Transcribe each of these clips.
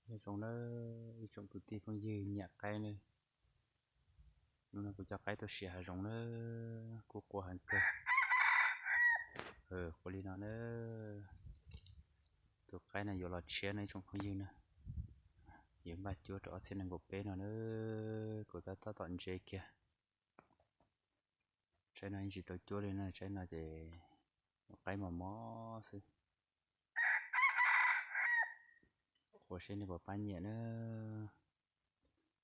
Nyob zoo nawb ib tsoom kwv tij phooj ywg nyiam qaib ne. Hnub no kuv coj qaib tuaj sim hav zoov na, kuj qua heev kawg. Qua li no na. Tus qaib no yuav los tshiab no ib tsoom phooj ywg na. Yuav npaj cuab rau ob txhiab nees nkaum peb no na. Kuv tab tab tom ntse kiag. Tsaib no yeej tsis tau cuab li na, tsaib no ces qaib mos mos xwb. Qua seb nej puas pab nyiam na.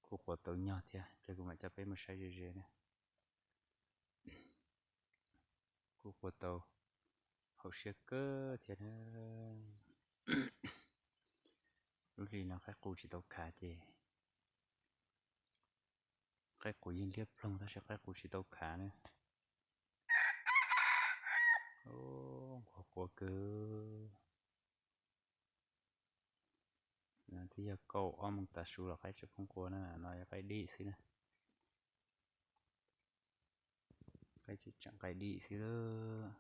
Kuj qua tau nyog thiab, cia kuv mam coj peb mus saib ze ze na. Kuj qua tau haum siab kawg thiab na. Lub hlis no qaib qus tsis tau khav ces qaib qus yeej liab ploog tab sis qaib qus tsis tau khav na. Nquag qua kawg. Twb yog kaum ob moos tav su los qaib tseem pheej qua na, no yog qaib dim xwb na. Qaib tseem qaib dim xwb lawm.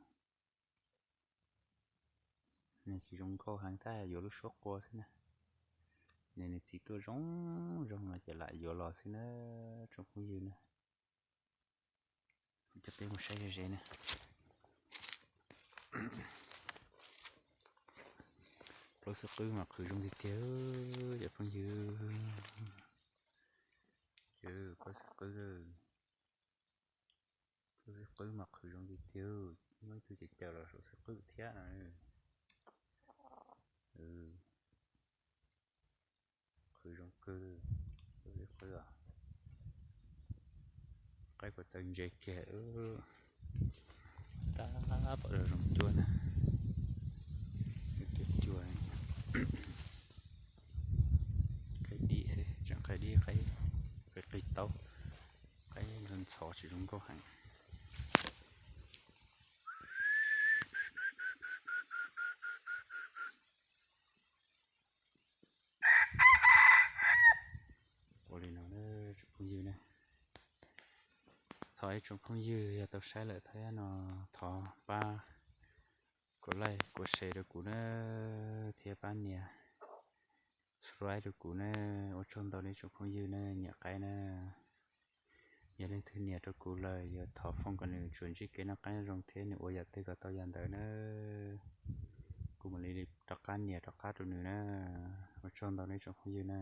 Nws tsis zoo nkauj heev, tab yuav lub suab qua xwb na. Nws, nws txiv tuaj zoo zoo no ces lam yuav los xwb na tsoom phooj ywg na. Coj peb mus saib ze ze na. Plaub xub qwb mas qhwv zoo tiag tiag cov phooj ywg. Plaub xub qwb, plaub xub qwb mas qhwv zoo tiag tiag, muaj ib tug caws caws los saum xub qwb thiab no. Qhwv zoo kawg, plaub xub qwb os. Qaib kuj tau ntse kiag, tab tom zoo cuab na. Cuab cuag qaib dim xwb, tseem qaib dim, qaib qis taub, qaib ntxhov ntxhov tsis zoo nkauj heev. Ua li no tsoom phooj ywg na, thov ib tsoom phooj ywg yog tau saib lawm thiab no, thov pab kuv like kuv share rau kuv na, thiab pab nias subscribe rau kuv na. Ua tsaug ntau nej tsoom phooj ywg na, nyiam qaib na. Yog leej twg nias rau kuv lawm yuav thov foom kom nws tsuas ntsib kev noj qab nyob zoo thiab nws ua yam twg kom tau yam ntawd na, kuv mam li rov qab nias rov qab rau nws na. Ua tsaug ntau nej tsoom phooj ywg na.